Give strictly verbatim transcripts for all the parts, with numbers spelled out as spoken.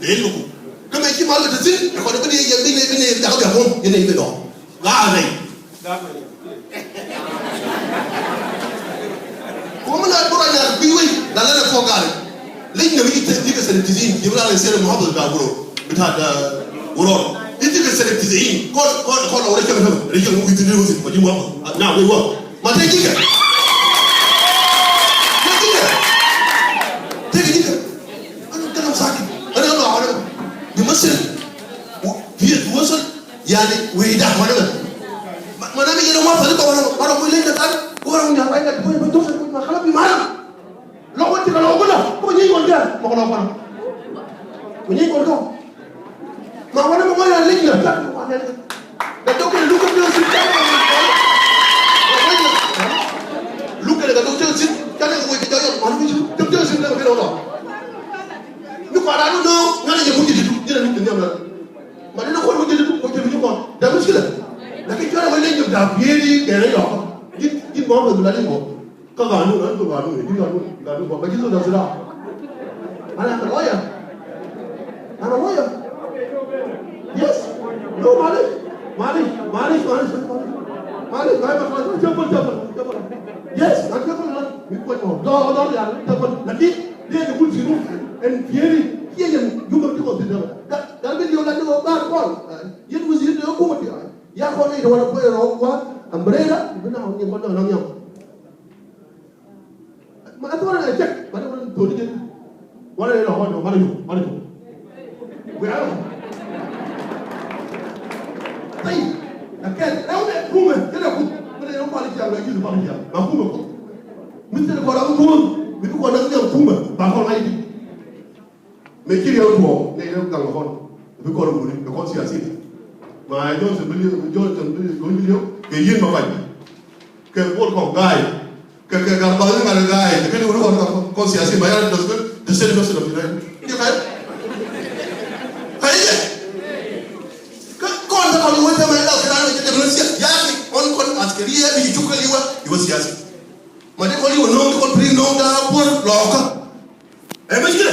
Dee yɛn kɛ ku. Kä mëë ci mal kɛ te thi̱n, ɛ kɔn bi ni yɛn bi ni, bi ni jakä bia kuɔ̱m, yɛn ni bi dɔɔk. Gaa nɛy. Kuma mi na bura nya bi wei la la ko gari. Lin na wi te ni ka sene tizin, ki bura le sene muhabbal da buro. Bita da buro. Iti ka sene tizin. Ko ko ko la wala ke ke. Ri ke mu iti ni wusi ko ji muhabbal. Na wei wa. Ma te jika. Ma jika. Te jika. Ana kana saki. Ana lo awara. Bi masir. Bi wasal. Yani, wei da, mana mɛ. Mana mɛ yɛn wa fali kɔn, mana mɛ lɛ ka tan, kɔn ya wa ka, kɔn ya to se, ma kala bi mara. Lɔ wa ti ka lɔ ko la, ko ni ko da, ma ko lɔ ko. Ko ni ko do. Ma mana mɛ wa ya lɛ ya, ta ko wa lɛ. Da to ke lu ko do si ta. Lu ke da to ke si, ta ne ko ti da yo, ma ni ti da ke lo. Ni ko ara no, na ni ko ti ti, ni ni ni. Ma ni ni kuɔn mi jɛ ti, mi jɛ ti kɔn. Da mushkila. Lakin cuarɛ wä leny jɛ da pieri kɛ rɛ yɔk. Ji̱n, ji̱n mɔ mɛ dula leny mɔ. Kä ganun, an to ganun, ji̱n ganun, ganun mɔ. But ji̱n to da sira. And I'm a lawyer. I'm a lawyer. Yes. No, malish. Malish, malish, malish. Malish, malish, malish. Careful, careful, careful. Yes, I'm careful. Mi kuɔn mɔ. Dɔ, dɔ, ya, careful. Lakin, ni ni kul sinu. And pieri, kiɛ yɛn, yuma ti kɔn ti dama. Gal bi diw la ni wä bar kɔn. Yet wä zi ni wä kuma ti. Ya kɔn ni wä na kɔn ni wä umbrella, bi na ni kɔn na nyam. Ma a tɔra na check, ma ni wä to ni. Wala ni wä ma ni wä ma ni wä. Wɛ ala. Tai. Akel, na wä kuma, kɛ na kuma. Kɛ na wä pali ya, la yi pali ya. Ma kuma ko. Mi ti kɔn na kuma, mi kɔn na nyam kuma, ba kɔn la yi. Mɛ ci riɛw tuɔɔk nɛy rɛw gaŋ kɔn bi kɔn wuni kɛ kɔn siasin. Ma Johnson bi liɛw, Johnson bi liɛw kɛ yin ma bac. Kɛ bol kɔn ga̱a̱y kɛ kɛ gaŋ baŋ ŋa̱n ga̱a̱y kɛ kɛn wuni kɔn kɔn siasin ma yara dɔs kɛ the same person of United. Ni kay kay yɛ kɛ kɔn ta kɔn wuni tɛmɛ la kɛ dan kɛ dɛm na sias yakin ɔn kɔn askariya bi cuk kɛ liwa iwa siasin. Ma di kɔn iwa no̱o̱ŋ di kɔn piri no̱o̱ŋ da buɔr lɔɔkä. Ɛ mɛ ci kɛ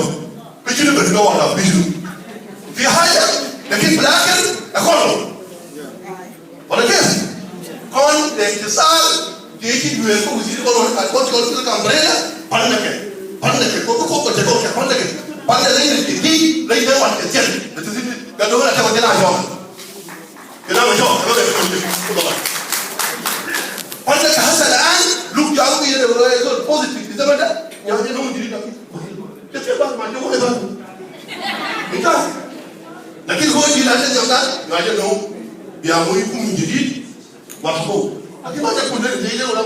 bä. Bi ci ni bä ti bä wala bi ci ni. Fi haja, lakin bi lakir ɛ kɔn. Wala kef? Kɔn de ti sal, ti ci duel ko wisi ko wala ko ko ti ka umbrella, pan na kɛ. Pan na kɛ, ko ko ko te ko kɛ, pan na kɛ. Pan na lɛ ni ti, lɛ ni wan kɛ tiɛn. Ti ti ka do na ta ko ti na jɔ. Kɛ na ma jɔ, ko de ko ko. Pan na kɛ hasa la an, luk ja ko yɛ de ko positive, ti zama da. Ya ni no jiri da. Kɛ ti ba ma jɔ ko ba. Ita. Lakin ko jiri la te jɔ da, ya ni no. Bia mo ikum jiri. Wa ko. Aki ma ta kun de de wala.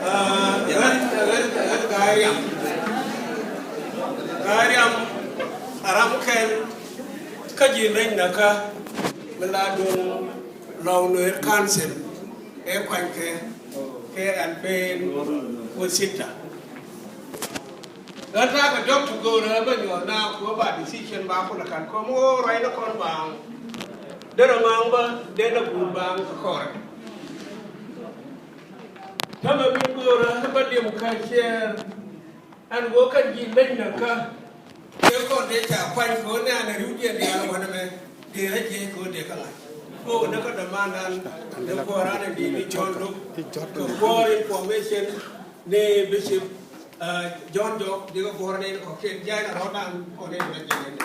Aa, ɛ ɣän, ɛ ɣän, ɛ ɣän Ga̱a̱c Riam. Ga̱a̱c Riam a ram kɛl kä ji̱ leny nä kä mi la duŋ Lɔw Nuer Council ɛ kuanykɛ kɛ ɛn pen wä sita. Ɣän ta̱a̱ kɛ jɔk ti go̱o̱rä bä nyuɔ̱th na kuɔ ba decision ba kulɛ ka̱n kɔm ɣöö ruacni kɔn baaŋ. Derɛ ŋɔaŋ bä denɛ guut baaŋ kɛ kɔrɛ. Tämɛ min go̱o̱rä bä lim kä ciɛɛr. Ɛn ɣöö kɛn ji̱ leny nä kä. Kɛ kɔn dee ca kuany kɛ ɣöö nɛ̈ɛ̈n riwdiɛn diaal wanɛ mɛ. Dee rɛ jiɛc kɛ ɣöö dee kä ŋa̱c. Kɛ ɣöö ni kä dämandan ni kuɔɔran in di̱i̱t ni cɔl dok. Kɛ kuɔɔr information. Ni Bishop, uh, John Jok, di kɛ kuɔr ni kɔkiɛn jay na rɔdan kɔn ni na jay ni.